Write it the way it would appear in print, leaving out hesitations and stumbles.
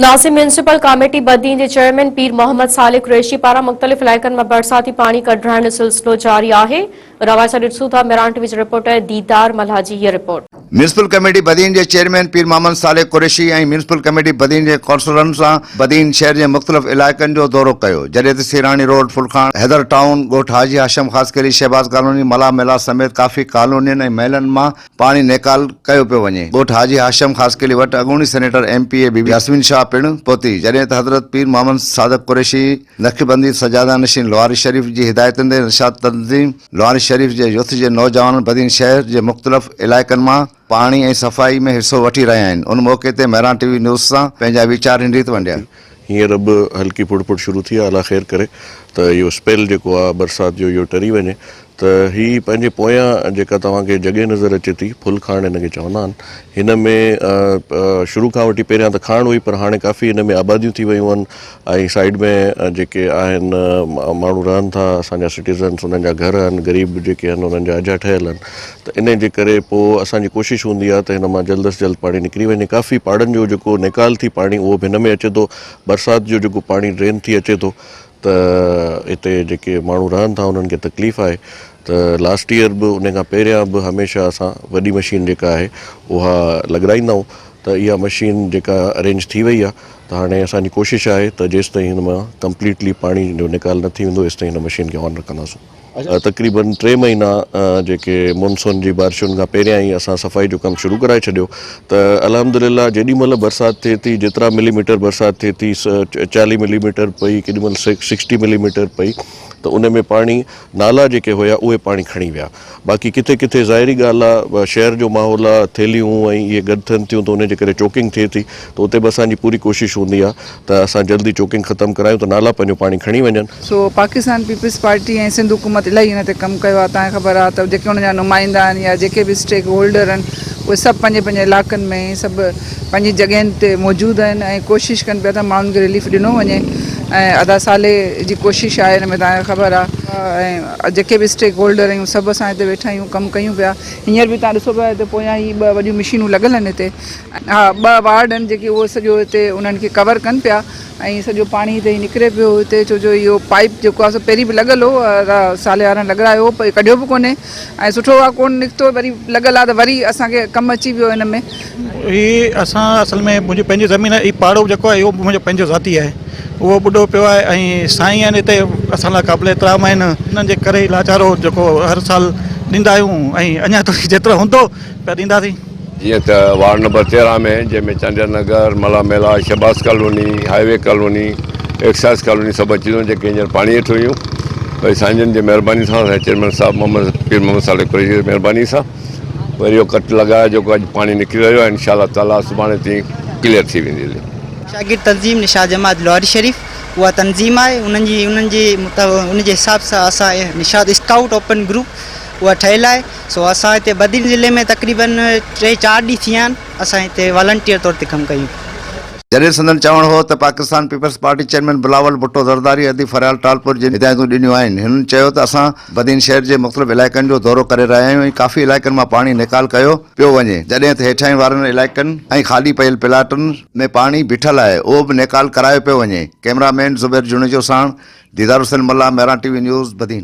ناظم municipal committee Badin جي chairman Pir Muhammad Saleh Qureshi پاران مختلف علائقن مان برساتي پاڻي ڪڍرائڻ جو سلسلو جاري آهي. روايت سان ڏسون ٿا ميران ٽي وي جي رپورٽر ديدار ملاح جي هيء رپورٽ. ميونسپل ڪميٽي بدين جي chairman Pir Muhammad Saleh Qureshi ۽ municipal committee Badin جي ڪائونسلرن سان بدين شهر جي مختلف علائقن جو دورو ڪيو جڏهن ته سيراڻي روڊ، ڦلکاڻ، حيدر ٽائون، ڳوٺ حاجي هاشم خاصخيلي، شهباز ڪالوني، ملاح ميلا سميت ڪافي ڪالونين ۽ محلن مان پاڻي نيڪال ڪيو پيو وڃي. ڳوٺ حاجي هاشم خاصخيلي وٽ اڳوڻي senator M P A Bibi Yasmin Shah پڻ پهتي، جڏهن ته حضرت پير محمد صادق قريشي نقشبندي سجاده نشين لواري شريف جي هدايتن تي نشاط تنظيم لواري شريف جي يوٿ جي نوجوانن بدين شهر جي مختلف علائقن مان پاڻي ۽ صفائي ۾ حصو وٺي رهيا آهن، ان موقعي تي مهراڻ ٽي وي نيوز سان پنهنجا ويچار هن ريت ونڊيا. هينئر به هلڪي ڦڙ ڦڙ شروع ٿي آهي الله خير ڪري ته اهو اسپيل جيڪو آهي برسات جو اهو ٽري وڃي ته هي پنهنجي پويان جيڪا توهان کي جڳهه نظر اچي ٿي ڦل کاڻ هن کي چوندا آهن هن ۾ شروع کان وٺي پهريان ته کاڻ هئي پر هاڻي ڪافي هن ۾ آباديون ٿي ويون آهن ۽ سائيڊ ۾ جيڪي آهن ماڻهو رهن ٿا اسان جا سٽيزنس انهن جا گهر آهن غريب جيڪي آهن انهن جا اجها ٺهيل آهن ته ان جي ڪري پوء اسان جي ڪوشش هوندي آهي ته هن مان جلد از جلد پاڻي نڪري وڃي ڪافي پاڙن جو جيڪو نيڪال ٿي پاڻي اهو به هن ۾ اچي ٿو برسات جو جيڪو پاڻي ڊرين ٿي اچي ٿو ته هتي جيڪي ماڻهو رهن ٿا انهن کي تڪليف آهي ته لاسٽ ايئر به ان کان پهريان به هميشه اسان وڏي مشين جيڪا آهي اها لڳرائيندا آهيون ته اها مشين جيڪا ارينج ٿي وئي آهي ته هاڻي اسان جي ڪوشش آهي ته جيستائين هن مان ڪمپليٽلي پاڻي جو نيڪال نه ٿي ويندو ايستائين هن مشين کي آن رکنداسون. تقريبن ٽي مهينا جيڪي مونسون جي بارشن کان پهريان ئي اسان صفائي جو ڪم شروع ڪرائي ڇڏيو ته الحمدلله جيڏي مهل برسات ٿئي ٿي جيترا ملي ميٽر برسات ٿئي ٿي 40 ملي ميٽر پئي ڪيڏي مهل 60 ملي ميٽر پئي ته ان ۾ پاڻي نالا جيڪي هيا اهي پاڻي کڻي ويا باقي ڪٿي ڪٿي ظاهري ڳالهه آ شهر جو ماحول آ ٿيلهيون ۽ اهي گڏ ٿين ٿيون ته ان جي ڪري چوڪنگ ٿئي ٿي ته اتي به اسان جي پوري ڪوشش هوندي آ ته اسان جلدي چوڪنگ ختم ڪرايون ته نالا پنهنجو پاڻي کڻي وڃن. سو پاڪستان پيپلز پارٽي ۽ سنڌ حڪومت الاهي ان تي ڪم ڪيو آهي توهان کي خبر آهي ته جيڪي ان جا نمائندا آهن يا جيڪي به اسٽيڪ هولڊر آهن اهي سڀ پنهنجي پنهنجي علائقن ۾ سڀ پنهنجي جڳهين تي موجود آهن ۽ ڪوشش ڪن پيا ته ماڻهن کي رليف ڏنو وڃي ۽ ادا صالح جي ڪوشش آهي ان ۾ توهان کي خبر آهي ۽ جيڪي به اسٽيڪ هولڊر آهيون سڀ اسان هتي ويٺا آهيون ڪم ڪيون پيا هينئر به توهان ڏسو پيا هتي پويان هي ٻه وڏيون مشينون لڳل آهن هتي ها ٻه وارڊ آهن جيڪي اهو سڄو هتي انهن کي ڪور ڪن پيا ۽ سڄو پاڻي هتي نڪري پيو هتي ڇو جو اهو پائيپ جيڪو آهي سو پهرين به لڳل هو سالي وارن لڳرايو هو پر ڪڍيو به ڪونهي ۽ سٺو آهي ڪونه نڪتو وري لڳل آهي ته وري اسان کي ڪم اچي ويو هن ۾. هي اسان اصل ۾ منهنجي پنهنجي زمين آهي هي پاڙو جيڪو آهي اهو منهنجو پنهنجو ذاتي آهي اهو ٻڏو پيو آهي ۽ سائين آهن هتي اسان لاء قابل احترام آهن انهن جي ڪري ئي لاچارو جيڪو هر سال ڏيندا آهيون ۽ اڃا تائين جيترو هوندو پيا ڏينداسين. جيئن ته وارڊ نمبر 13 ۾ جنهن ۾ Chandia Nagar, Mallah Mela, Shahbaz colony, highway colony, excise colony سڀ اچي ويون جيڪي هينئر پاڻي هيٺ هيون وري سائين جن جي مهرباني سان اسان جي چيئرمين صاحب محمد پير محمد صالح قريشي جي مهرباني سان وري اهو ڪٽ لڳايو جيڪو اڄ پاڻي نڪري رهيو آهي انشاء الله تعالٰي سڀاڻي تائين ڪليئر ٿي ويندي. شاگرد تنظيم نشاط جماعت لواري شريف اها تنظيم آهي انهن جي انهن جي ان جي حساب سان اسان نشاط اسڪائوٽ اوپن گروپ اها ٺهيل آهي سو اسان هتي بدين ضلعي ۾ تقريبن ٽي چار ڏينهن ٿي ويا آهن اسان هتي والنٽيئر طور تي ڪم ڪيون پيا. جڏهن سندن چوڻ هو ته Pakistan peoples party chairman Bilawal Bhutto Zardari ادي فريال ٽالپر جن هدايتون ڏنيون آهن. هنن چيو ته اسان بدين شهر جي مختلف علائقن جو دورو ڪري رهيا آهيون ۽ ڪافي علائقن مان پاڻي نيڪال ڪيو پيو وڃي جڏهن ته هيٺاهين وارن علائقن ۽ خالي پيل پلاٽن ۾ پاڻي بيٺل آهي اهو به نيڪال ڪرايو پيو وڃي. ڪئميرا مين زبير جوڻيجو ساڻ Didar Hussain Mallah, Mehran T V news, Badin.